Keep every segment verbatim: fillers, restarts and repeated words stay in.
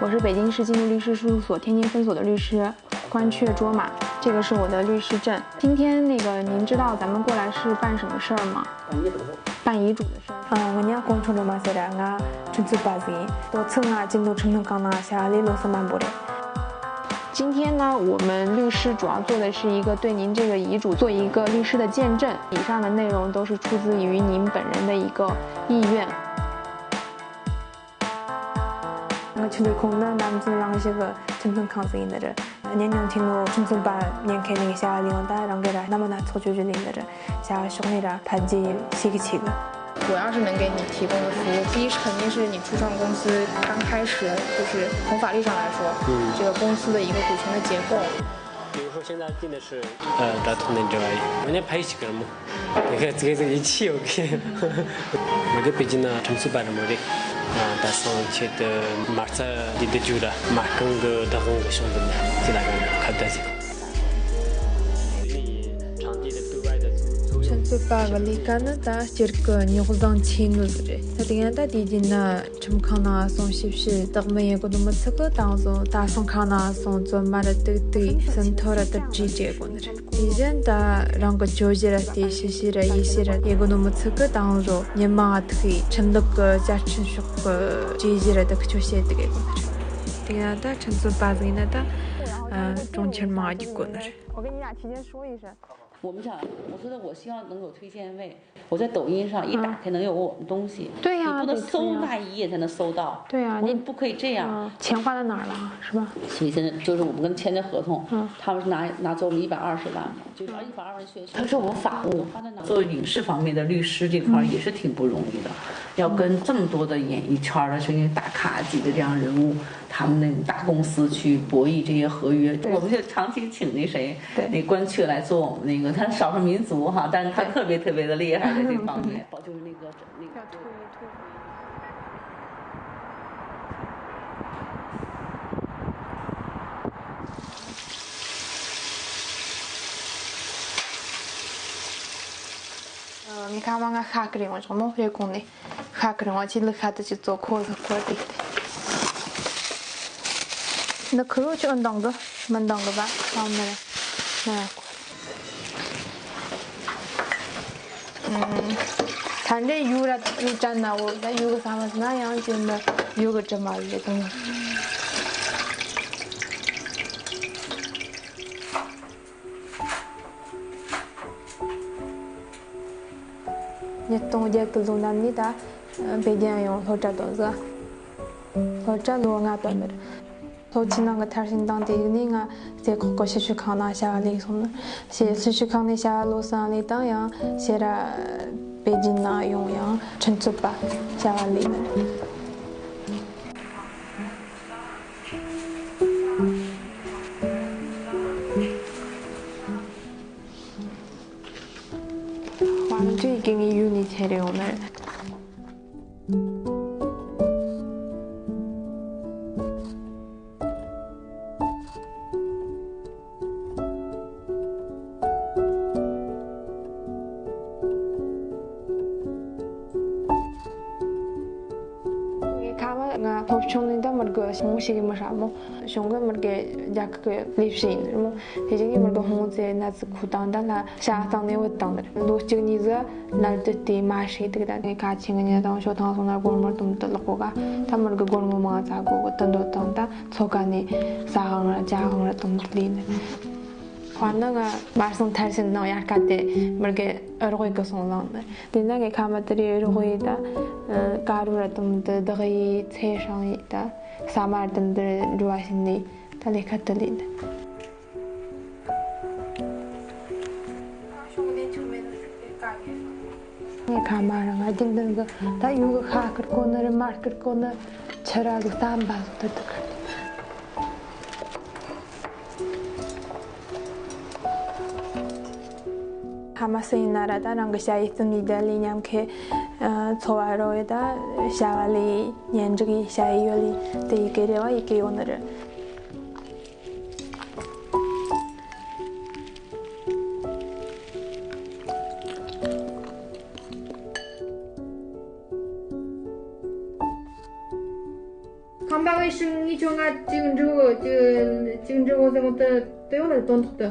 我是北京市纪律律师事务所天津分所的律师关雀卓玛，这个是我的律师证。今天那个您知道咱们过来是办什么事儿吗？办遗嘱。办遗嘱的事儿。嗯，我叫 གོང་ཆུང་སྒྲོལ་མ་ཟེར། ང་ཁྲིམས་རྩོད་པ་ཟིག་ཡིན། དོ་ཚིགས་ང་ཅིན་ཏུའུ་ཁྲིམས་ལྷན་ཁང་ནང་བྱ་བ་ལས་ལོ་གསུམ་མ་འབོར་རེད། 今天呢，我们律师主要做的是一个对您这个遗嘱做一个律师的见证，以上的内容都是出自于您本人的一个意愿。 ང་ཆུ་ལུ་ཁོང་ནི་ནམ་རྒྱུན་རང་ཞིག་གི་ཁྲིམས་མཐུན་ཁང་ཟིག་ཡིན་ནི་རེད། གཉེན་ཉང་ཆེན་མོ་ཁྲིམས་རྩོད་པ་ཉེན་ཁའི་ནས་བྱ་བ་ལས་ཡོང་ད་རང་གི་ར་སྣ་མ་སྣ་ཚོགས་ཅོ་ཅོ་ལས་ནི་རེད། བྱ་བ་ཕྱོགས་ནས་ར་ཕན་ཅི་ཤེས་གི་ཆེ་གི། 我要是能给你提供的服务，第一是肯定是你初创公司刚开始，就是从法律上来说，嗯，这个公司的一个股权的结构。比如说现在定的是，呃，ད་ཐོག་ནས་འབྲེལ་བ་ཡིན། ང་ནི་ཕ་ཡུལ་ཞིག་གི་རེད་མོ། དེ་ག་ཙི་གེ་ཙི་ཡིད་ཆེས་ཡོད་གི། ང་དེ་པེ་ཅིན་ན་ཁྲིམས་རྩོད་པ་རེད་མོ་རེད། ད་སང་ཆེད་དུ་མ་རྩ་འདི་འདི་རྒྱུ་ར་མ་རྐང་གི་བདག་དབང་གི་བྱུང་འདི་ན་ཅི་ལ་ག་ན་ཁ་བརྡ་ཞིག་ཁྲིམས་རྩོད་པ་གི་ལས་ཀ་ནི་ད་སྤྱིར་གི་རྙོག་འཛིང་ཆེ་ངུ་ཟིག་རེད། ད་དེ་ཡང་ད་དུས་རྒྱུན་ན་ཁྲིམས་ཁང་ནང་སོང་ཞིབ་བཤེར་བདག་མེད་ཡེ་གོ་ནོ་མི་ཚད་གི་དང་སོང་ད་སང་ཁང་ནང་སོང་རྩོད་མ་ར་ཏུག་ཏུག་ཟིན་ཐོ་ར་ཏུ་བྲིས་བྱེད་གོ་ནི་རེད། དེ་བཞིན་ད་རང་གི་གྱོད་གཞི་ར་དེ་ཞིབ་བཤེར་ར་ཡིད་བཤེར་ར་ཡེ་གོ་ནོ་མི་ཚད་གི་དང་སོང་ཉི་མ་ཐུག་གི་ཁྲིམས་ལུགས་གི་བཅའ་ཁྲིམས་ཕྱོགས་གི་གྱོད་གཞི་ར་ཏུ་ཁི་ཆོ་བཤད་དུ་གེ་གོ་ནི་རེད། དེ་ཡང་ད་ཁྲིམས་རྩོད་པ་ཟིག་ཡིན་ན་ད་གྲོང་ཁྱེར་མང་རྒྱུག་གོ་ནི་རེད། 我跟你俩提前说一声。 我们想，我觉得我希望能有推荐位，我在抖音上一打开能有我们东西。对呀，你不能搜那一页才能搜到。对呀，我们不可以这样。嗯，钱花在哪儿了，是吧？所以现在就是我们跟签的合同，嗯，他们是拿拿走我们一百二十万嘛，就是一百二十万确实。他是我们法务，做影视方面的律师这块儿也是挺不容易的，要跟这么多的演艺圈儿的这些大咖级的这样人物，他们那种大公司去博弈这些合约。我们就长期请那谁，对，那关雀来做我们那个，他少数民族哈，但是他特别特别的厉害在这方面。就是那个那个。 ངས་ཁ་མ་ང་ཤ་ཀི་རིང་བ་ཅོག་མོ་རེ་གོང་ནས་ཤ་ཀི་རིང་བ་ཅི་ལི་ཤ་ཏི་ཅི་ཙོ་ཁོ་ལི་ཁོ་ཏི་ཏི་ནི་ཁུ་རུ་ཅི་ཨུན་དང་གི་མིན་དང་གི་བ་ཁ་མ་ར་ན་ཡ་ཁོ། ད་འདྲེ་ཡུ་ར་ཡུ་ཅན་ན་འོ་ད་ཡུ་གི་ས་མ་ན་ཡང་ཅི་ན་ཡུ་གི་ཅི་མ་ལི་དང་། ཉིས་སྟོང་བརྒྱད་ཀྱི་ལོ་ནམ་ནས་ད་བོད་རྒྱལ་ཡོངས་སློབ་གྲྭ་དང་ཟ། སློབ་གྲྭ་ལོ་ལྔ་བར་མི་རེད། སློབ་ཆེན་ནང་གི་མཐར་ཕྱིན་བཏང་དེ་ནས་ང་རྩེ་ཁོག་གི་ཞིབ་དཔྱོད་ཁང་ནང་བྱ་བ་ལས་སོང་ནི། ཞེས་ཞིབ་དཔྱོད་ཁང་ནས་བྱ་བ་ལོ་གསུམ་ལས་དང་ཡང་ཞེ་ར་པེ་ཅིན་ནང་ཡོང་ཡང་ཁྲིམས་རྩོད་པ་བྱ་བ་ལས་ནི། 反正这个给你有你才的用的。 ངས་ཁ་མ་ང་སློབ་ཆུང་ནས་ད་མི་དགོས་ཞིང་ཞིག་མི་ཧྲ་མོ། གཞུང་གི་མི་དགོས་རྒྱ་གི་ལས་བྱེད་ཡིན་མོ། དེ་བཞིན་གྱི་མི་དགོས་ཧོང་ཙེ་ན་ཚི་ཁུ་དང་ད་ལ་བྱ་སྟངས་ནས་བུད་དང་ནི་ལོ་གཅིག་གཉིས་ཟི་ནར་དུ་དེ་མ་ཧྲི་དུག་ད་ངས་ཁ་ཆེ་ངི་ཉ་དང་ཞོ་ཐང་སོང་ན་སྒོར་མོ་དུམ་དུ་ལོག་གོ་ག་ད་མི་དགོས་སྒོར་མོ་མང་ཙ་གོ་གི་དུ་འདོད་དང་ད་ཚོ་ག་ནས་ས་ཧང་ར་ཇ་ཧང་ར་དུམ་དུ་ལས་ནི། ཁོ་ན་ང་མར་སོང་མཐར་ཕྱིན་ནང་ཡར་ཁ་དེ་མི་དགོས་རོགས་གི་སོང་ལང་ནི། དེ་ན་ངས་ཁ་མ་དེ་རེ་རོགས་ཡི་ད་ཀ་རུ་ར་དུམ་དུ་བདག་ཡི་ཚེ་ཧྲང་ཡི་ད་ས་མར་དུམ་དུ་འགྲོ་བ་ཞིག་ནི་ད་ལས་ཁ་དུ་ལི་ནི། ངས་ཁ་མ་རང་ང་རྒྱུན་ལྡན་གི་ད་ཡུ་གི་ཤ་ཁུར་གོ་ནི་རི་མར་ཁུར་གོ་ནི་ཆུ་ར་གི་བསམ་པ་ཟོ་དུ་དུ་ཁུར། ཧ་མ་སི་ཡིན་ན་ར་ད་རང་གི་ཞ་ཡི་རྩིབ་ནས་རྒྱ་ལས་ཉམས་ཁེ་འཚོ་བ་རོལ་ཡི་ད་བྱ་བ་ལས་གཉེན་སྒྲིག་ཡི་ཞ་ཡི་ཡོད་ལས་དེ་ཡི་གེ་རེ་བ་ཡི་གེ་ཡོད་ནི་རེད། ཁྱོད་ང་གཅིག་འགྲོ་གཅིག་གཅིག་འགྲོ་ཟེར་གོ་ཏི་ཏི་ཡོད་ལ་དོན་དག་ཏི་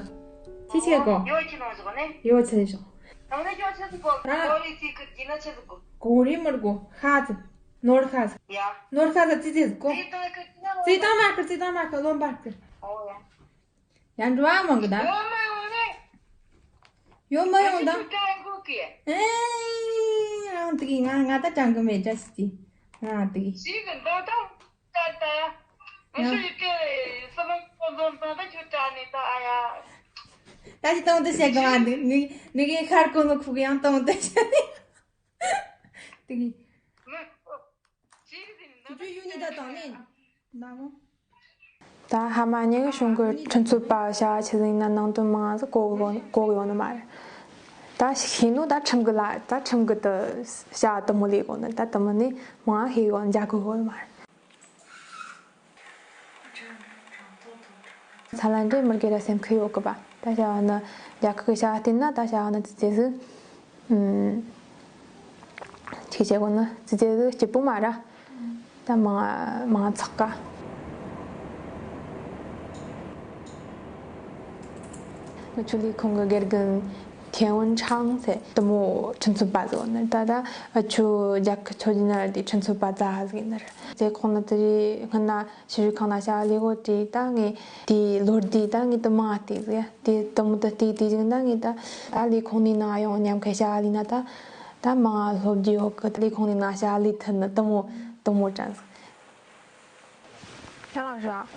ཅི་བྱེད་གོ་ཡོད་ཅི་ནང་བཞག་ནས་ཡོད་ཚེ་བཞག་ནང་ནས་ཁྱོད་ཆི་ཟིག་གོ་ཨ་ལོ་ལི་ཚིག་གི་གྱི་ན་ཆི་ཟིག་གོ་གོ་རི་མར་གོ་ཤ་ཚི་ནོར་ཤ་ཚི་ཡ་ནོར་ཤ་ཚི་ཙི་ཙི་ཟིག་གོ་ཙི་ཏང་གི་ཙི་ཏང་མ་ཁི་ཙི་ཏང་མ་ཁི་ལོན་པར་ཁི་ཨོ་ཡ། ཡང་འགྲོ་བ་མང་གི་ད། ཡོད་མ་ཡོང་ནས། ཡོད་མ་ཡོང་ད། ཨ་ཅག་ཀྲང་གོ་གི་ཨེ། རང་དེ་གི་ང་ང་ད་ཀྲང་གི་མེད་ཅག་ཞིག་གི་ང་དེ་གི་ཞིག་གི་འདོད་དམ་ད་ད། ང་ཡང་ཤི་ཡི་གི་སི་ལོ་གོ་འཛོམས་ད་ད་ཁྱོད་ཀྲང་ནས་ད་ཨ་ཡ། ད་ཅི་གཏོང་དུ་བཤད་གི་མ་འདུག་ནི་ནི་གི་ཤར་གོ་ནོ་ཁུ་གི་ཡང་གཏོང་དུ་བཤད་ནི། དེ་གི་མི། ཁྱོད་ཡུལ་ནི་ད་དང་ནི། ན་མོ། ད་ཧ་མ་ཉེ་གི་གཞུང་གི་ཁྲིམས་རྩོད་པ་བྱ་བ་ཆེ་ཟིག་ན་ནང་དོན་མང་ཟིག་གོ་གི་གོ་གི་ཡོད་ནི་མ་རེད། ད་ཤེས་ནོ་ད་ཁྲིམས་གི་ལ་ད་ཁྲིམས་གི་དུ་བྱ་བ་དུ་མོ་ལས་གོ་ནི་ད་དུ་མོ་ནི་མང་ཤེས་གོ་འཇག་གི་གོ་ནི་མ་རེད། ས་ལ་འདྲེ་མི་དགེ་ར་སེམས་ཁུར་ཡོད་གི་པ། ད་བྱ་བ་ནི་རྒྱ་ཁག་གི་བྱ་བ་བལྟས་ན་ད་བྱ་བ་ནི་དུ་ཙེ་ཟིག་ཨུམ། ཁྱེད་ཅག་གོ་ནི་ཙི་ཙི་ཙི་སྐྱིད་པོ་མ་ར། ད་མང་མང་ཚག་ག་ང་ཆུ་ལི་ཁོང་གི་དགེ་རྒན་ཐེ་ཝན་ཆང་ཟེར་དུ་མོ་ཁྲིམས་རྩོད་པ་ཟེར་ནི་ད་ད་ཨ་ཆུ་རྒྱ་གི་ཆོས་རྒྱུ་ན་ར་དེ་ཁྲིམས་རྩོད་པ་ཛ་ཧ་ཟེར་ནི་ར། ཙེ་ཁོང་ནི་དེ་རི་སྔ་ན། ཕྱི་རུ་ཁང་ན་བྱ་བ་ལས་གོ་དེ་ད་ངས་དེའི་ལོ་ཟླའི་ད་ངས་དུ་མ་བལྟས་ཟེར་དེ་དུ་མོ་དུ་བལྟས་དེ་བཞིན་ད་ངས་ད་ད་ལས་ཁུངས་ནས་ནང་ཡོང་མཉམ་ཁ་བྱ་བ་ལས་ན་ད་ད་མང་སློབ་རྒྱུ་ཡོད་གི་ལས་ཁུངས་ནས་ནང་བྱ་བ་ལས་ཐུབ་ནི་དུ་མོ་དུ་མོ་དྲན་ཟེར། 田老师啊，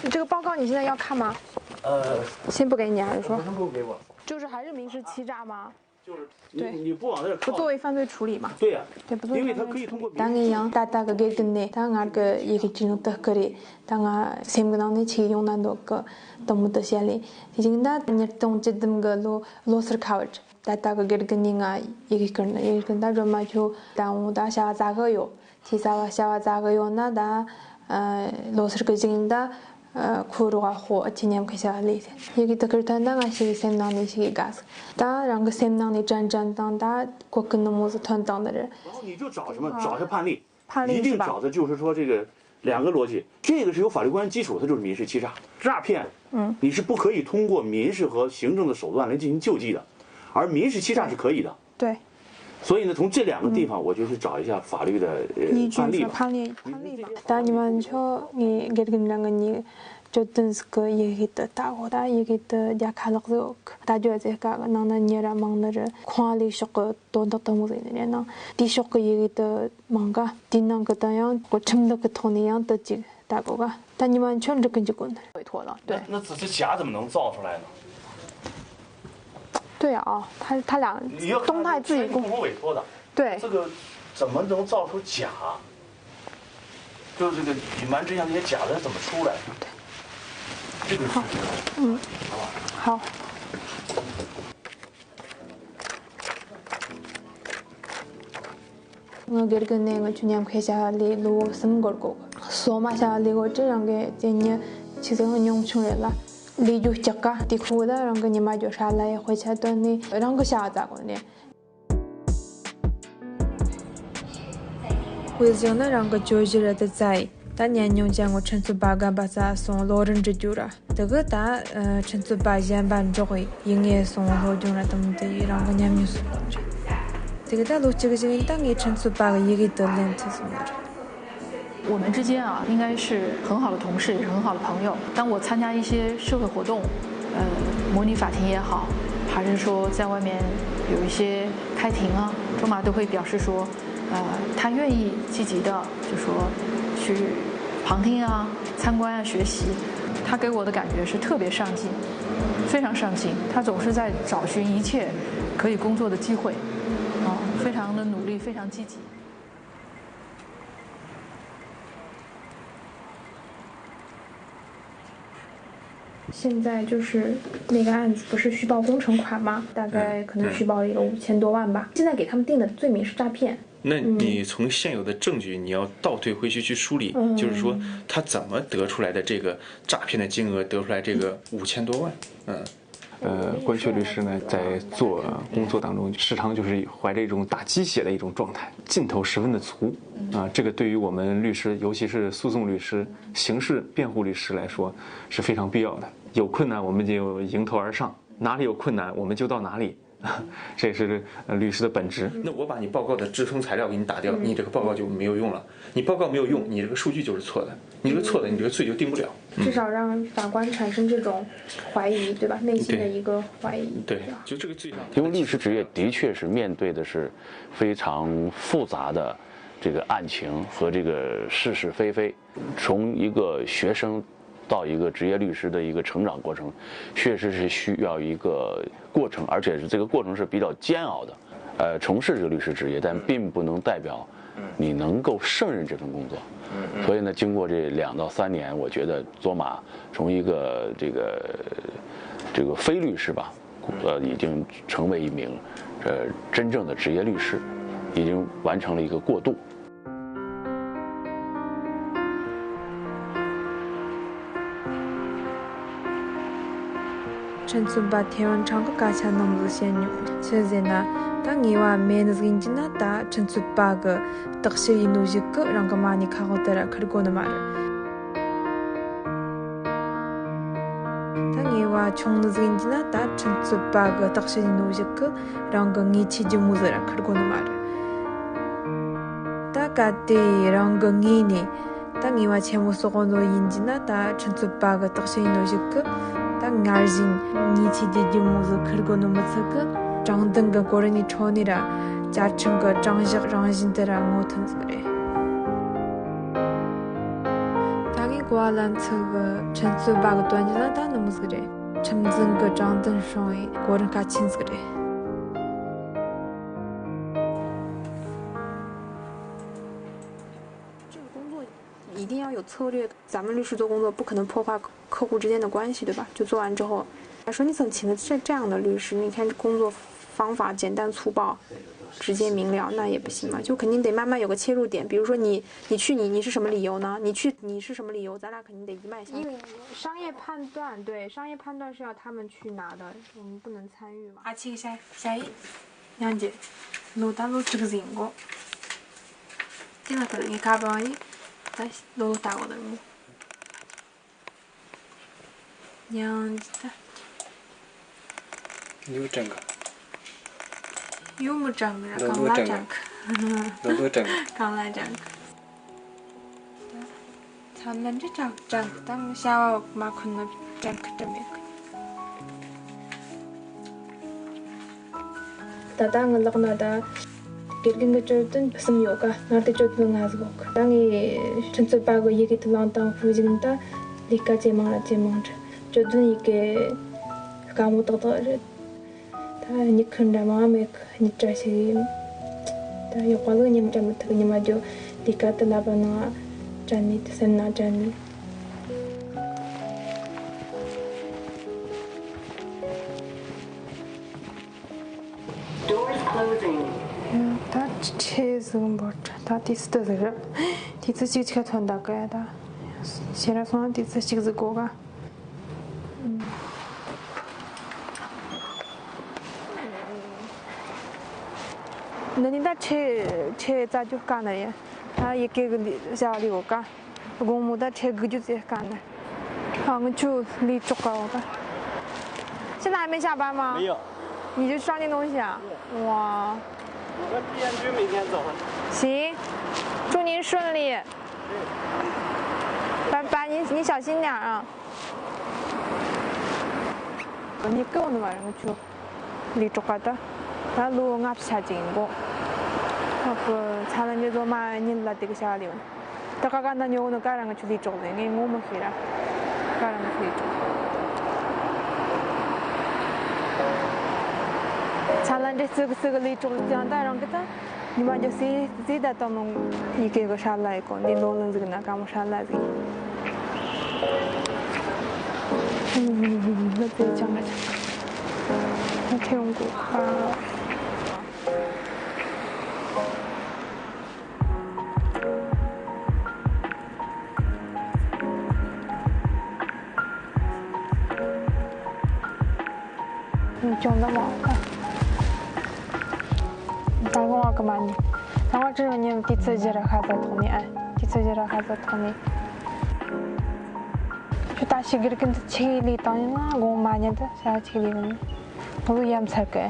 这个报告你现在要看吗？呃，先不给你啊，就说，不不给我。就是还是民事欺诈吗？ 就是你对你不往那儿靠，不作为犯罪处理嘛。对呀，对，不作为因为他可以通过民事。ད་ངས་ཡང་ད་ལྟ་གི་དགེ་རྒན་ནས་ད་ང་གི་ཡི་གེ་ཅི་ནོ་དག་གི་རེད། ད་ང་སེམས་གི་ནང་ནས་ཆི་ཡོང་ན་འདོད་གི་དུ་མོ་དུ་བཤད་ལེ། དེ་བཞིན་ད་ཉིས་སྟོང་བཅུ་བདུན་གི་ལོ་ལོ་སར་ཁ་བར་ད་ལྟ་གི་དགེ་རྒན་ནས་ང་ཡི་གེ་བསྐུར་ནི་ཡི་གེ་བསྐུར་ད་སྒྲོལ་མ་ཁྱོད་ད་འོང་ད་བྱ་བ་ཙག་གི་ཡོད། ཁྱེད་བྱ་བ་བྱ་བ་ཙག་གི་ཡོད་ན་ད་ལོ་སར་གི་ཅི་ཡིན་ད། ཁོ་རོགས་ཧོ་ཨ་ཅི་ཉམས་ཁ་བྱ་ལས་ཡི་གེ་དུ་ཁུར་ཐོན་ན་ང་ཞིག་སེམས་ནང་ནས་ཞིག་དགའ་ཟིག་ད་རང་གི་སེམས་ནང་ནས་དྲན་དྲན་དང་ད་གོ་གི་ནི་མོ་ཟིག་ཐོན་དང་ནི་རེད། 然后你就找什么？找一下判例，判例是吧？一定找的就是说这个两个逻辑，这个是有法律关系基础，它就是民事欺诈、诈骗。嗯，你是不可以通过民事和行政的手段来进行救济的，而民事欺诈是可以的。对。 所以呢，从这两个地方，我就去找一下法律的呃依据判例吧。判例判例吧。ད་ཉི་མ་འཆོ་ངའི་དགེ་རྒན་རང་གི་ཉིད་གྱོད་དོན་ཟིག་གི་ཡི་གེ་དུ་ལྟ་གོ་ད་ཡི་གེ་དུ་རྒྱ་ཁ་ལག་ཟིག་ཡོད་གི་ལྟ་རྒྱུ་ཟེར་དཀའ་གི་ནང་ན་ཉེ་ར་མང་ནི་རུ་ཁོང་ལས་ཕྱོགས་གི་དོན་དག་དུ་མོ་ཟིག་ནི་རེད་ནང་དེའི་ཕྱོགས་གི་ཡི་གེ་དུ་མང་ག་དེའི་ནང་གི་དུ་ཡང་ཁྲིམས་ལུགས་གི་ཐོག་ནས་ཡང་དུ་ཅིག་ད་གོ་ག་ད་ཉི་མ་ཁྱོད་འགྲིག་གི་འཇུག་གོ་ནི། 委托的，对。那那只是甲怎么能造出来呢？对啊，他他俩你要看动态自己共同委托的，对。这个怎么能造出甲？就是这个隐瞒真相这些假的怎么出来？这个是，嗯，好。 ང་དགེ་རྒན་ནས་ང་ཆུ་མཉམ་ཁའི་བྱ་བ་ལས་ལོ་གསུམ་འགོར་གོ་སོ་མ་བྱ་བ་ལས་གོ་ཅི་རང་གི་དེ་ཉི་ཆི་ཟེར་ང་ཉུང་ཆུང་རེད་ལ་ལས་རྒྱུ་སྐྱག་ག་དེ་ཁུ་ད་རང་གི་ཉི་མ་རྒྱུ་ཧྲ་ལ་ཡི་དཔེ་ཆ་བཏོན་ནས་རང་གི་བྱ་བ་ཙག་གོ་ནས། དཔེ་བཞག་ན་རང་གི་གྱོད་གཞི་ར་དུ་བཙལ་ཡི་ད་ཉན་མྱོང་ཅན་ངོ་ཁྲིམས་རྩོད་པ་རྒན་པ་ས་སོང་ལོ་རིན་འགྲུ་རྒྱུ་ར། དེ་གི་ད་ཁྲིམས་རྩོད་པ་གཞན་པ་འགྲོགས་པའི་ཡིན་ངེས་སོང་སློབ་སྦྱོང་ར་དང་དེ་ཡི་རང་གི་ཉམས་མྱོང་སོང་རེད། དེ་གི་ད་ལོ་གཅིག་གི་ཅིག་ཡིན་ད་ངས་ཁྲིམས་རྩོད་པ་གི་ཡི་གེ་དུ་ལེན་ཐུབ་སོང་རེད། 我们之间啊，应该是很好的同事，也是很好的朋友。当我参加一些社会活动，呃，模拟法庭也好，还是说在外面有一些开庭啊，周妈都会表示说，呃，他愿意积极的，就说去旁听啊、参观啊、学习。他给我的感觉是特别上进，非常上进。他总是在找寻一切可以工作的机会，啊，非常的努力，非常积极。 现在就是那个案子不是虚报工程款嘛，大概可能虚报了有五千多万吧。现在给他们定的罪名是诈骗。那你从现有的证据，你要倒退回去去梳理，就是说他怎么得出来的这个诈骗的金额，得出来这个五千多万？嗯。呃，官缺律师呢，在做工作当中，时常就是怀着一种打鸡血的一种状态，劲头十分的足。啊，这个对于我们律师，尤其是诉讼律师、刑事辩护律师来说，是非常必要的。有困难我们就迎头而上，哪里有困难我们就到哪里，这也是呃律师的本质。那我把你报告的支撑材料给你打掉，你这个报告就没有用了。你报告没有用，你这个数据就是错的，你这个错的，你这个罪就定不了。至少让法官产生这种怀疑，对吧？内心的一个怀疑。对，就这个罪上。因为律师职业的确是面对的是非常复杂的这个案情和这个是是非非，从一个学生到一个职业律师的一个成长过程，确实是需要一个过程，而且是这个过程是比较煎熬的。呃，从事这个律师职业，但并不能代表你能够胜任这份工作。所以呢，经过这两到三年，我觉得卓玛从一个这个这个非律师吧，呃，已经成为一名呃真正的职业律师，已经完成了一个过渡。 ཁྲིན་ཚུན་པ་ཐེ་ཝན་ཁྲང་གི་སྐད་ཆ་ནང་བཞིན་བཤད་མྱོང་། ཆི་ཟེར་ན། ད་ངེས་པ་མེད་ནི་ཟིག་ཡིན་གྱི་ན། ད་ཁྲིན་ཚུན་པ་གི་བརྟག་ཞིབ་ཡིན་ནོ་ཞིག་གི་རང་གི་མ་ཎི་ཁ་འོག་དེ་ར་ཁུར་དགོ་ནི་མ་རེད། ད་ངེས་པ་ཆུང་ནི་ཟིག་ཡིན་གྱི་ན། ད་ཁྲིན་ཚུན་པ་གི་བརྟག་ཞིབ་ཡིན་ནོ་ཞིག་གི་རང་གི་ངོས་ཆེ་རྒྱུ་མོ་ཟིག་ར་ཁུར་དགོ་ནི་མ་རེད། ད་གལ་ཏེ་རང་གི་ངོས་ནས། ད་ངེས་པ་ཆེན་མོ་གསོག་གོ་ནོ་ཡིན་གྱི་ན། ད་ཁྲིན་ཚུན་པ་གི་བརྟག་དཔྱད་ཡིན་ནོ་ཞིག་གི་ད་སྔར་བཞིན་ཉེས་ཆད་རྒྱག་རྒྱུ་མོ་ཟིག་ཁུར་དགོ་ནོ་མི་ཚད་གི། དྲང་བདེན་གི་གོ་རིམ་ནས་འཕྲོ་ནས་ར་བཅའ་ཁྲིམས་གི་དྲང་གཞག་རང་བཞིན་དེ་ར་ངོ་ཐོན་ཟིག་རེད། ད་ངས་གོ་བ་ལེན་ཚུལ་གི་ཁྲིན་ཚུན་པ་གི་དོན་གྱི་ན་ད་ནི་མོ་ཟིག་རེད། ཁྲིམས་འཛིན་གི་དྲང་བདེན་སྲུང་བའི་གོ་རིམ་གལ་ཆེན་ཟིག་རེད། 一定要有策略。咱们律师做工作不可能破坏客户之间的关系，对吧？就做完之后，他说你怎么请了这这样的律师？你看这工作方法简单粗暴，直接明了，那也不行嘛。就肯定得慢慢有个切入点，比如说你你去你你是什么理由呢？你去你是什么理由？咱俩肯定得一脉相承。因为商业判断，对，商业判断是要他们去拿的，我们不能参与嘛。 ཨ་ཆེ་ཤ་ཤ་ཡི་ཉང་ཅེ་ལོ་ད་ལོ་དྲུག་ཟིན་གོ། དེ་ན་ད་ངས་ཁ་པ་ཡི་ད་ལོ་ལོ་ལྟ་གོ་ད་མོ། ཉང་ཅེ་ད། ཡུ་ཀྲང་ག་ཡུ་མུ་ཀྲང་ག་ར་ལོ་གང་ལོ་ལ་ཀྲང་ཀྲང་ག་ལོ་ལོ་ཀྲང་ག་གང་ལ་ཀྲང་ག་ཚ་ལན་འདྲི་ཀྲང་ཀྲང་གི་དང་བྱ་བ་མ་ཁུན་ནི་ཀྲང་གི་ཀྲི་མེད་གི། ད་ལྟ་ངའི་ལག་ན་ད་དགེ་རྒན་གྱི་གྱོད་དོན་གསུམ་ཡོད་ཀ། སྔར་དེ་གྱོད་དོན་ལྔ་ཟིག་ཡོད་ཀ། ད་ངས་ཁྲིན་ཚུན་པ་གི་ཡི་གེ་དེ་བླངས་དང་ཧྥུ་ཞིན་ད་ལས་ཀ་ཇེ་མང་ལ་ཇེ་མང་རེད། གྱོད་དོན་ཡི་གེ་དཀའ་མོ་ཏག་ཏག་རེད། ད་སྨྱུ་གུ་འདྲ་མང་མེད་གི། གཉིས་བཀྲ་ཞིག་ཡིན། ད་ཡག་པ་ལོ་ཉིན་བཀྲ་མི་ཐུབ། ཉི་མ་རྒྱུ་ལས་ཀ་དེ་ལབ་པ་ནང་དྲན་ནས་དེ་སེམས་ནང་དྲན་ནས། Doors closing. ད་ཁྲེ་ཟིག་འབོར་ད་དུས་ཚོད་ཟིག་རེད། དུས་ཚོད་གཅིག་ཅིག་ཐོན་ད་གི་ད། ཕྱིར་ར་སོང་ན་དུས་ཚོད་གཅིག་ཟིག་དགོས་ག། འདི་ནི་ད་ཁྲེ་ཁྲེ་རྩ་རྒྱུ་དཀའ་ནི་རེད། ད་ཡི་གེ་གི་བྱ་བ་ལས་འོ་ཀ། དགོང་མོ་ད་ཁྲེ་དགུ་རྒྱུ་ཙེ་དཀའ་ནི། ཨ་ང་ཆུ་ལས་གྲོགས་ཀ་འོ་ཀ། ཁྱེད་ལ་མེ་ཤ་བ་མ། 没有。 你就上去弄一下。哇。我们之前居民天走了。行，祝您顺利。拜拜，你你小心点啊。你够了吗？我去。 ལས་གྲོགས་པ་ད། ད་ལོ་ལྔ་བཅུ་ཆ་ཅིག་ཡིན་གོ། ཨ་ཁུ་ཚ་ལ་འདི་ཚོ་མ་ཉིན་ལ་དེ་གི་བྱ་བ་ལས་འོང་། ད་ཀ་ཀ་ན་ཉོ་གོ་ནོ་ཀ་རང་གི་ཆུ་ལས་གྲོགས་ཟེར། ངས་ངོ་མ་ཤེས་ར། ཀ་རང་གི་ཆུ་ལས་གྲོགས། ཚ་ལ་འདི་ཙི་གི་ཙི་གི་ལས་གྲོགས་ཀྱང་ད་རང་གི་ད། ཉི་མ་རྒྱུ་སེ་སེ་ད་ལྟ་མོ་ཡི་གེ་གི་ཧྲ་ལ་ཡི་གོ། འདི་ལོ་ལོན་ཟིག་ན་ཀ་མོ་ཧྲ་ལ་ཟིག་ལོ་ཙེ་ཅང་ང་ཅང་ཁེ་ཡོང་གོ་ཁ། ཅུང་ཙམ་མང་ཀ་ད་དགོང་བ་གི་མ་ཉིན། ད་ང་ཁྲིད་ཉིན་དུས་ཚོད་བཞི་ར་ཤ་ཟ་ཐོག་ནས་ཨ། དུས་ཚོད་བཞི་ར་ཤ་ཟ་ཐོག་ནས། ཁྱོད་ད་ཞིག་གི་རིགས་འདི་ཆི་ལས་བཏང་ཡིན་ན་དགོང་མ་ཉིན་དུ་ཤ་ཆི་ལས་ཡིན། ངོ་ལོ་ཡ་མཚར་གི།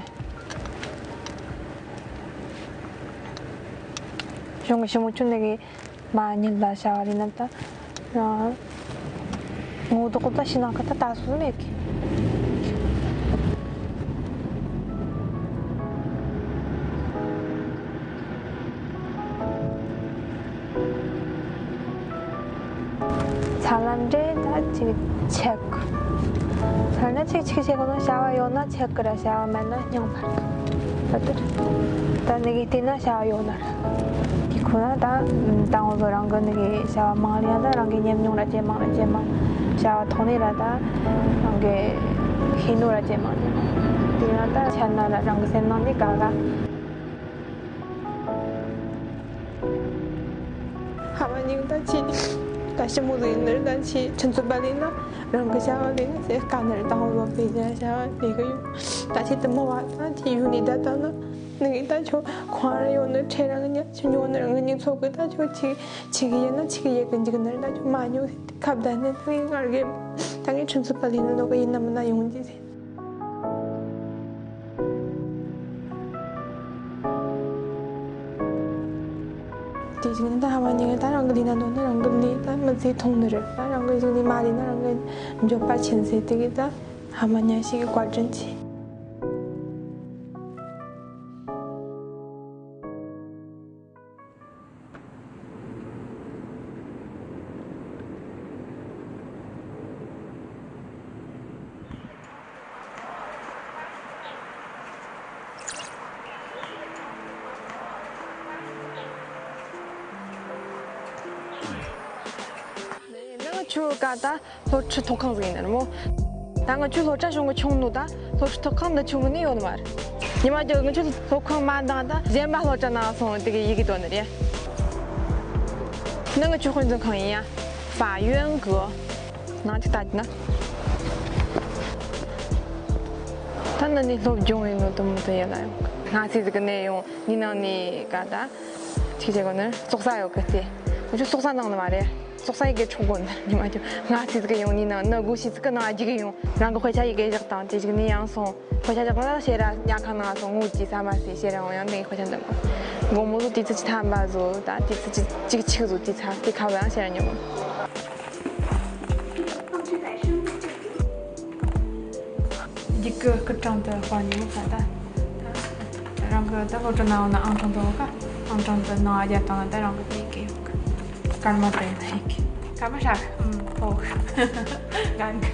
གཞུང་གི་ཞི་མོ་ཆུ་ནི་གི་མ་ཉིན་ལ་བྱ་བ་རེད་ན་ད། ངོ་ལྡོག་ད་ཤི་ནང་ཁ་ད་ད་སུ་མེད་གི། ཚ་ལམ་འདྲེ་ད་ཅིག་ཆེག་ཚ་ན་ཅིག་ཅིག་བྱེད་དགོས་ན་བྱ་བ་ཡོད་ན་ཆེག་གི་ར་བྱ་བ་མེད་ན་སྙིང་འཕར་གི། ད་དེ་རེད། ད་ནི་གི་བལྟས་ན་བྱ་བ་ཡོད་ན་ར། དེ་ཁོ་ན་ད་དང་བོ་རང་གི་ནི་གི་བྱ་བ་མང་ལ་ཡང་ད་རང་གི་ཉམས་མྱོང་ར་ཇེ་མང་ར་ཇེ་མང་བྱ་བ་ཐོག་ནས་ར་ད་རང་གི་ཤེས་ནོ་ར་ཇེ་མང་ཇེ་མང་དེ་ཡང་ད་ཆ་ན་ར་རང་གི་སེམས་ནང་ནས་དགའ་དགའ། ཧ་མ་ཉིང་ད་ཆི། ད་ཞི་མོ་ཟིག་ཡིན་ནི་རེད། ད་ཆི་ཁྲིན་ཚུ་པ་ལིན་ན་རང་གི་བྱ་བ་ལས་ནི་ཟེར་དཀའ་ནི་རེད། ད་ཧོ་ལོ་པེ་ཇ་བྱ་བ་ལས་གི་ཡོད། ད་ཆི་དུ་མོ་བ་ད་ཆི་ཡུ་ནི་ད་ད་ན་ནི་ད་ཆོ་ཁོང་ར་ཡོད་ནི་ཁྲེ་རང་ཉ་ཆི་ཉོ་ནི་རང་གི་ཉིང་ཚོ་གི་ད་ཆོ་ཆི་ཆི་གི་ཡིན་ན་ཆི་གི་ཡེ་གི་འཇིག་ནི་རེད། ད་ཆོ་མ་ཉོ་ཟེར་ཏེ་ཁ་བརྡ་ནི་ད་ངར་གི་ད་ངས་ཁྲིན་ཚུ་པ་ལིན་ན་ནོ་གི་ཡིན་ན་མིན་ན་ཡོང་རྒྱུ་ཟེར། དེ་བཞིན་ད་ཧ་མ་ཉིན་ད་རང་གི་ལས་ན་འདོད་ན་རང་གི་ལས་ད་མི་ཚེ་ཐུང་ནི་རེད། ད་རང་གི་གཞུག་ནས་མ་ལས་ན་རང་གི་འགྱོད་པ་ཆེན་ཟེར་དེ་གི་ད་ཧ་མ་ཉ་ཞིག་གི་བཀའ་དྲིན་ཆེ། ནང་ཆུ་ཀ་ད། སློབ་ཕྲུག་ཐོག་ཁང་ཟིག་ཡིན་ནི་རེད་མོ། ད་ང་ཆུ་སློབ་གྲྭ་བྱུང་གི་ཆུང་ནོ་ད་སློབ་ཕྲུག་ཐོག་ཁང་འདི་ཆུང་གི་ནི་ཡོད་ནི་མ་རེད། ཉི་མ་རྒྱབ་ང་ཆུ་སློབ་ཁང་མ་འདང་ད་གཞན་པ་སློབ་གྲྭ་ནང་སོང་དེ་གི་ཡི་གེ་འདོན་ནི་རེད། ནི་ང་ཆུ་དཔེ་མཛོད་ཁང་ཡིན་ཡ། ཧྥ་ཡོན་གི། ནང་ཅིག་ལྟ་ན། ད་ནི་ནི་སློབ་སྦྱོང་ཡིན་ནོ་དུ་མོ་དུ་ཡ་ལ་ཡོང་། ང་ཚེ་ཟིག་གི་ནས་ཡོང་ནི་ནང་ནས་ག་ད། ཅིག་བྱེད་དགོས་ནི་ཙོག་ས་ཡོད་གི་སྟེ། ང་ཆུ་ཙོག་ས་ནང་ནི་མ་རེད། སོག་ས་ཡི་གེ་འཕྲོག་གོ་ནི་ཉི་མ་ཅུ་ང་ཚིག་གི་ཡོང་ནི་ནང་ནི་སྒོ་ཤི་ཚིག་གི་ནང་རྒྱུག་གི་ཡོང་རང་གི་དཔེ་ཆ་ཡི་གེ་བཞག་དང་དེ་ཅིག་ནི་ཡང་སོང་དཔེ་ཆ་བཞག་ན་ཤེས་ར་ཉག་ཁ་ནང་སོང་ངུ་ཅི་ས་མ་སི་ཤེས་ར་འོང་ཡང་དེ་དཔེ་ཆ་འདོན་གོ་དགོང་མོ་ལོ་དུས་ཚོད་ཅི་ཐམ་པ་བཟོ་ད་དུས་ཚོད་ཅི་ཅིག་ཆིག་བཟོ་དུས་ཚ་དེ་ཁ་བ་ཡང་ཤེས་ར་ཉོ་གོ་རྒྱུག་གི་སྐུ་དྲང་དུ་དཔའ་ཉི་མ་ཁ་ད་ད་རང་གི་ད་སློབ་གྲྭ་ནང་ཡོང་ན་ཨང་གྲངས་དུ་འོ་ཁ་ཨང་གྲངས་དུ་ནང་ཨ་རྒྱ་དང་ད་རང་གི་དེ་གི་ཡོད་གི་སྐར་མ་དེ་ཡིན་ན་ཡིན་གི་སྐར་མ་ཧྲ་ཨུམ་ཧོ་ང་གི་ང་ད།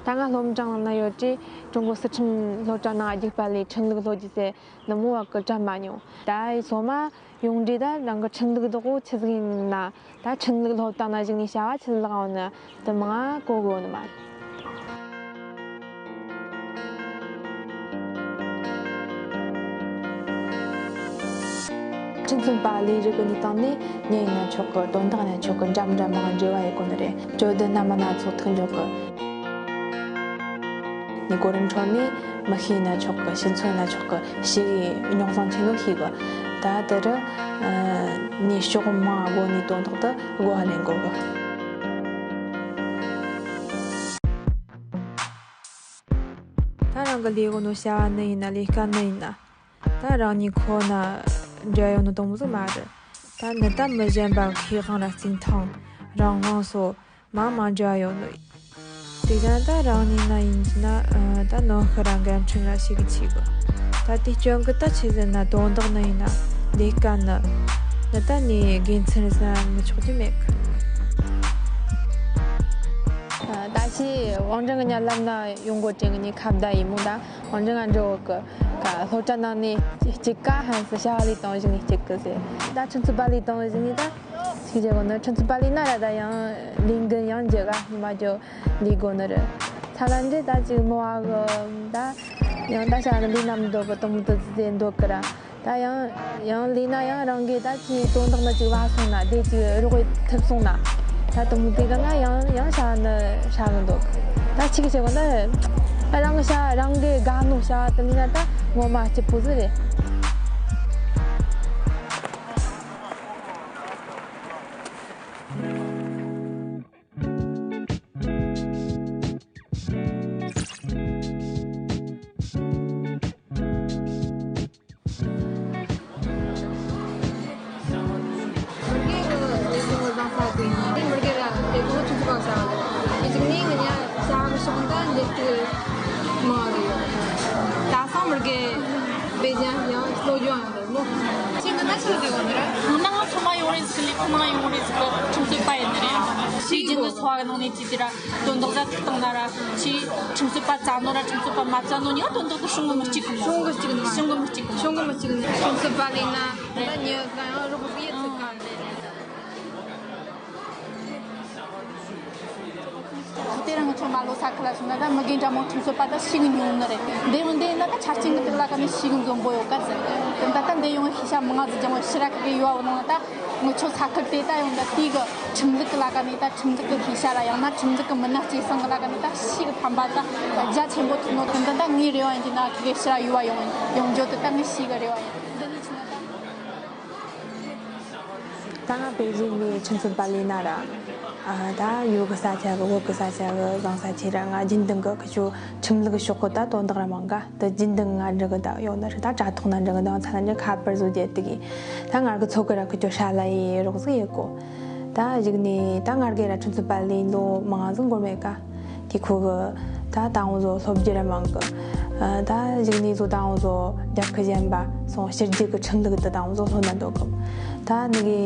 ད་ང་སློབ་འབྲིང་ནང་ན་ཡོད་དུས་ཀྲུང་གོ་སི་ཁྲོན་སློབ་གྲྭ་ནང་རྒྱུག་པ་ལས་ཁྲིམས་ལུགས་སློབ་རྒྱུ་ཟེར་ནུབ་མོ་བ་གི་གྲབས་མ་མྱོང་། ད་ཡི་སོ་མ་ཡོང་དུས་ད་རང་གི་ཁྲིམས་ལུགས་དག་ཆི་ཟིག་ཡིན་ན་ད་ཁྲིམས་ལུགས་སློབ་སྟངས་ན་གཞིགས་ནས་བྱ་བ་ཆི་ཟིག་ལག་འོང་ན་དུ་མང་གོ་གི་ཡོད་ནི་མ་རེད། ཁྲིམས་སྲུང་པ་ལས་རིགས་ཀྱི་གནས་སྟངས་ནི་ཉིན་ཡིན་ན་ཆོག་གི་དོན་དག་ཡིན་ན་ཆོག་གི་འདྲ་མི་འདྲ་མང་འབྲེལ་བ་ཡོད་དགོས་ནི་རེད། གྱོད་དོན་སྣ་མིན་སྣ་ཚོགས་ཐུག་འཇོག་གི་ནི་གོ་རིམ་ཁྲོད་ནས་མི་ཤེས་ན་ཆོག་གི་ཕྱི་ཚོ་ན་ཆོག་གི་ཞིག་ཡིན་རྙོག་ཟིང་ཆེ་ནོ་ཤེས་གི་ད་དེ་རུ་ནས་ཕྱོགས་མང་སྒོ་ནས་དོན་དག་ཏུ་གོ་བ་ལེན་དགོས་གི་ད་རང་གི་ལས་གོ་ནོ་བྱ་བ་ནི་ཡིན་ན་ལས་ཀ་ནི་ཡིན་ན། ད་རང་ཉིད་ཁོ་ན་འབྲེལ་ཡོད་ནོ་དང་པོ་ཟིག་མ་རེད། ད་ནི་ད་མི་གཞན་པ་ཁེ་དབང་ར་བརྩི་མཐོང་རང་དབང་སོགས་མང་མང་འབྲེལ་ཡོད་ནོ། དེ་བཞིན་ད་རང་ཉིད་ན་ཡིན་གྱི་ན་ད་ནོར་ཤི་ར་འགན་འཁྲི་ར་ཞིག་གི་ཆེ་གི་ད་དེ་སྐྱོན་གི་ད་ཆི་ཟེར་ན་དོན་དག་ནི་ཡིན་ན་ལས་ཀ་ནི་ནི་ད་ནི་དགེ་མཚན་ར་ཟེར་མི་ཆོག་རྒྱུ་མེད་གི་ད་ཕྱིས་དབང་འབྲིང་གི་ཉ་ལམ་ན་ཡོང་གོ་དྲན་གི་ནི་ཁ་བརྡ་ཡིན་མོ་ད། དབང་འབྲིང་ང་འགྲོ་གི་ཀ་སློབ་གྲྭ་ནང་ནས་གཅིག་ཀ་ཧན་སི་ཤ་ལི་དང་བཞིན་ནས་གཅིག་གི་ཟེར། ད་ཁྲིན་ཚུ་པ་ལི་དང་བཞིན་ནས་ད་ཞིག་བྱེད་དགོས་ནི་ཁྲིན་ཚུ་པ་ལི་ན་ར་ད་ཡང་ལས་འགན་ཡང་རྒྱག་ག་ཉི་མ་ཇོ་ལས་དགོས་ནི་རེད། ཚ་ལ་འདྲེ་ད་ཅིག་མོ་བ་གི་ད་ཡང་ད་ཤ་ལི་ན་མི་འདོད་གི་དང་མི་འདོད་ཟེར་འདོད་གི་ར། ད་ཡང་ཡང་ལས་ན་ཡང་རང་གི་ད་ཅིག་དོན་དག་ན་ཅིག་བ་སོང་ན་དེ་ཅིག་རོགས་ཐུབ་སོང་ན། ད་དུང་དེ་ག་ན་ཡང་ཡང་ཤ་ནི་ཧྲ་གི་འདུག་ད་ཅིག་བྱེད་གོ་ན་རང་གི་ཤ་རང་གི་དགའ་ནོ་ཤ་དེ་མིན་ན་ད་ངོ་མ་སྐྱིད་པོ་ཟིག་རེད། ཁྱེད་ཀྱི་ན་ཆི་ཟིག་ཡོད་རེད། ཁོང་ན་ང་ཚང་མ་ཡོང་རེད་ཟིག་ལས་ཁོང་ན་ཡོང་རེད་ཟིག་ཁྲིམས་རྩོད་པ་ཡིན་ནི་རེད་ཡ། ཞེས་རྒྱུ་ནི་འཚོ་བ་གི་ནང་ནས་ཅི་དེ་ར་དོན་དག་ཟ་ཐུབ་བཏང་ན་ར་ཆེས་ཁྲིམས་རྩོད་པ་བཙལ་ནོ་ར་ཁྲིམས་རྩོད་པ་མ་བཙལ་ནོ་གཉིས་ཀ་དོན་དག་དེ་བྱུང་གི་མི་གཅིག་གི་མོ། བྱུང་གི་གཅིག་ནི་མ། བྱུང་གི་མི་གཅིག་གི་མོ། བྱུང་གི་མི་གཅིག་ནི་ཁྲིམས་རྩོད་པ་ལས་ན་ད་ཉི་ག་ཡང་རོགས་པ་ཡེ་ཚུགས་ག་རེད། དེ་རིང་ང་ཚོ་མ་ལོ་ས་ཁུལ་ལ་སོང་ན་ད་མི་རྒན་འདྲ་མོ་ཁྲིམས་རྩོད་པ་ད་ཞིག་ཉུང་ནི་རེད། འདི་ཡང་འདི་ཡིན་ན་ད་ཆ་རྐྱེན་གི་སྟེང་ལ་ཀ་ནས་ཞིག་འཛོམས་པོ་ཡོད་ག་ཟེར། ད་ད་འདི་ཡོང་ཤེས་བྱ་མང་ང་ཟིག་ཀྱང་ཕྱི་ར་ཁ་གི་ཡོད་བ་ནང་ད་ང་ཚོ་ས་ཁུལ་དེ་ད་ཡང་ད་དེ་གི་ཁྲིམས་ལུགས་གི་ལ་ཀ་ནས་ད་ཁྲིམས་ལུགས་གི་ཤེས་བྱ་ར་ཡང་ན་ཁྲིམས་ལུགས་གི་མི་སྣ་སྐྱེད་སྲིང་གི་ལ་ཀ་ནས་ད་ཞིག་ཕན་པ་ད་རྒྱ་ཆེན་པོ་ཐོན་ནོ། ད་ད་ངའི་རེ་བ་ཡིན་གྱི་ན་ཁ་གི་ཕྱི་ར་ཡོད་བ་ཡོང་ཡོང་རྒྱུ་དེ་ད་ངའི་ཞིག་གི་རེ་བ་ཡིན། འདི་ནི་ཆི་ན་ད། ད་ང་པེ་ཅིང་གི་ཁྲིམས་རྩོད་པ་ལས་ན་ར། ཨ་ད་ཡུལ་གི་ས་ཆ་གི་བོད་གི་ས་ཆ་གི་བཟང་ས་ཆེ་ར་ང་རྒྱུན་ལྡན་གི་ཁི་ཆོ་ཁྲིམས་ལུགས་ཕྱོགས་གི་ད་དོན་དག་ར་མང་ག་ད་རྒྱུན་ལྡན་ང་འདྲི་གི་ད་ཡོད་ན་ར་ད་དྲ་ཐོག་ན་འདྲི་གི་ད་ཚ་ན་འདྲི་ཁ་པར་བཟོ་རྒྱུ་དེ་གི་ད་ང་གི་ཚོ་གི་ར་ཁི་ཆོ་ཧྲ་ལ་ཡི་རོགས་ཟིག་ཡེ་གོ། ད་གཞུག་ནས་ད་ང་གི་ར་ཁྲིམས་རྩོད་པ་ལས་ལོ་མང་ཟིག་འགོར་མེད་ཀ་དེ་ཁོ་གི་ད་ད་འོ་ཟོ་སློབ་རྒྱུ་ར་མང་གི། ཨ་ད་གཞུག་ནས་ཟོ་ད་འོ་ཟོ་རྒྱབ་ཁུ་གཞན་པ་སོང་ཕྱི་རྒྱལ་གི་ཁྲིམས་ལུགས་དེ་ད་འོ་ཟོ་སློབ་ན་འདོད་གི། ད་ནི་གི་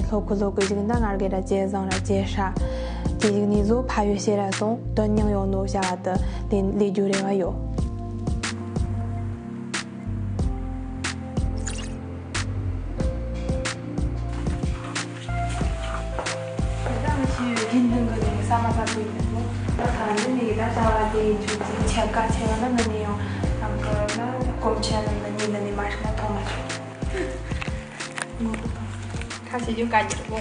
སློབ་ཁུ་སློབ་གི་གཞུག་ན་ང་གི་ར་ཇེ་བཟང་ར་ཇེ་ཧྲ། དེ་གཞུག་ནས་ཟོ་ཕ་ཡུལ་ཕྱིར་ར་སོང་དོན་མྱིང་ཡོད་ནོ་བྱ་བ་དེ་ལས་ལས་རྒྱུ་རེ་བ་ཡོད། ད་ང་ཆེ་རྒྱུན་ལྡན་གྱི་ནི་ཟ་མ་ཟ་དགོས་ཡིན་ནོ། ད་ད་འདི་ནི་ད་ཟ་བ་དེ་ཡིན་ཆོག་ཅིག་ཆད་ཀ་ཆེ་བ་ན་ནི་ནི་ཡང་རང་གི་ན་གོམས་ཆེ་ན་ནི་ནི་ནི་མ་ཧྲི་ན་ཐོང་མ་ཆོག་ངོ་ཁ་ཆེ་རྒྱུ་ག་རྒྱུ་གོ།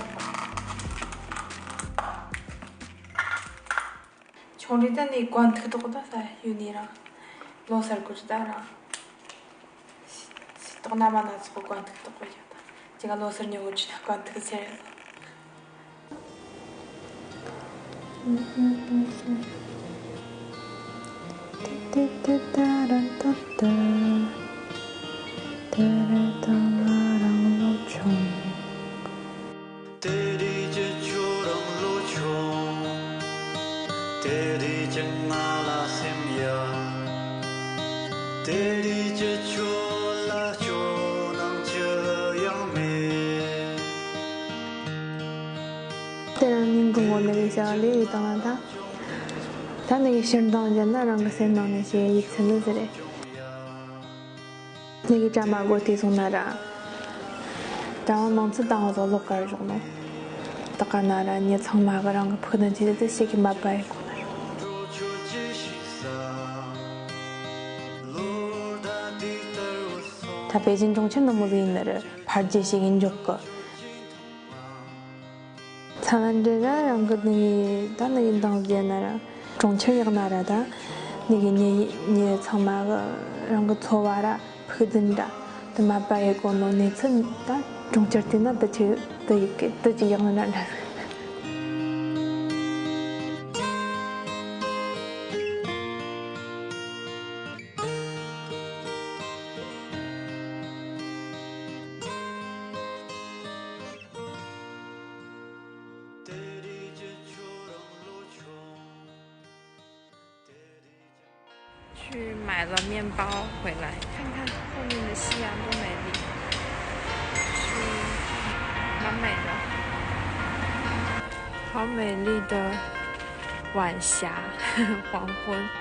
ཆུང་རིགས་ད་ནི་གོན་ཐིག་ཐོག་ད་ས་ཡོད་ནི་རང་ལོ་སར་གོ་ད་རང་། སི་ཏོག་ན་མ་ན་ཚོགས་གོན་ཐིག་ཐོག་གོ་ཡོད་ད། ཅི་ག་ལོ་སར་ཉོ་གོ་ཆུ་ན་གོན་ཐིག་ཟེར་ཡོད། ཏེ་ཏེ་ཏ་ར་ཏ་ཏ། ཏེ་རེ་ཏ་ང་རང་ལོ་ཆུང་། དེ་རིང་གི་ཁྱོད་རང་ལོ་ཆུང་། དེ་རིང་གི་ང་ལ་སེམས་ཡ། དེ་རིང་གི་ཁྱོད་ལ་སྐྱོ་སྣང་ཅི་ཡང་མེད། དེ་རིང་ཉིན་གུང་གོ་ནི་རེད་བྱ་བ་ལས་ཡིད་དང་ལ་ད། ད་ནི་གི་ཕྱིར་འདང་བརྒྱབ་ན་རང་གི་སེམས་ནང་ནས་ཞེ་ཡིད་ཚིམ་ནི་ཟེར་རེད། ནི་གི་གྲ་མ་གོ་དེ་སོང་ན་ར། གྲྭ་བ་མང་ཚོགས་དང་བཟོ་ལོག་གར་བཞག་ནོ། ད་ག་ན་ར་ཉི་ཚང་མ་གི་རང་གི་ཕུགས་འདུན་ཆེད་དུ་ཞིག་གི་མ་པ་ཡི་གོ་ན་ར། ད་པེ་ཅིན་གྲོང་ཁྱེར་ནང་མོ་ཟིག་ཡིན་ནི་ར་ཕར་རྒྱས་ཞིག་ཡིན་འཇོག་གི། ཚང་མ་འདྲེ་ར་རང་གི་ནི་ད་ནི་ཡིན་དང་ཟེར་ན་ར། གྲོང་ཁྱེར་ཡག་ན་ར་ད། ནི་གི་ཉེ་ཉེ་ཚང་མ་གི་རང་གི་འཚོ་བ་ར་ཕུགས་འདུན་ར། དུ་མ་པ་ཡི་གོ་ནོ་གནས་ཚུལ་ད་གྲོང་ཁྱེར་དེ་ན་དུ་ཆེ་དུ་ཡི་གེ་དུ་ཅི་ཡག་ན་འདྲ་ཟིག去买了面包回来，看看后面的夕阳多美丽，是蛮美的，好美丽的晚霞，黄昏。